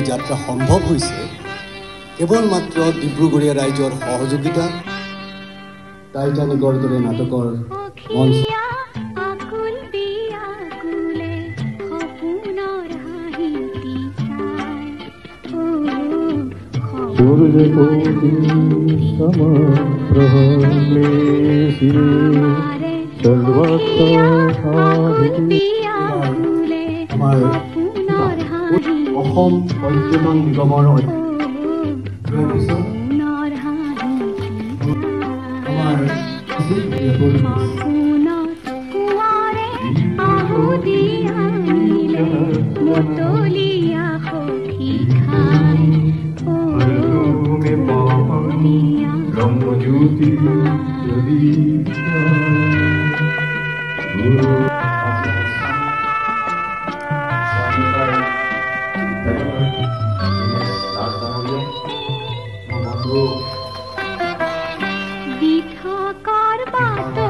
যাত্ৰা সম্ভৱ হৈছে কেৱল মাত্ৰ ডিব্ৰুগড়ীয়া ৰাইজৰ সহযোগিতা। টাইটানিকৰ দৰে নাটকৰ মঞ্চ আকুল বিয়াকুলে সপোনৰ হাঁহিটি চাই, অ সূৰ্যকোটি সমপ্ৰভে শিৰে আমাৰে সৰ্বত্ৰ আকুল বিয়াকুলে আমাৰ সপোনৰ হাঁহিটি অসম পৰ্যটন নিগমৰ সপোনৰ হাঁহিটি আমাৰ সপোনত কোঁৱৰে আহুদি আনিলে মতলীয়া সখী খাই, অ মতলীয়া ব্ৰহ্মজ্যোতি প্ৰদীপ। দিঠকৰ বাটতে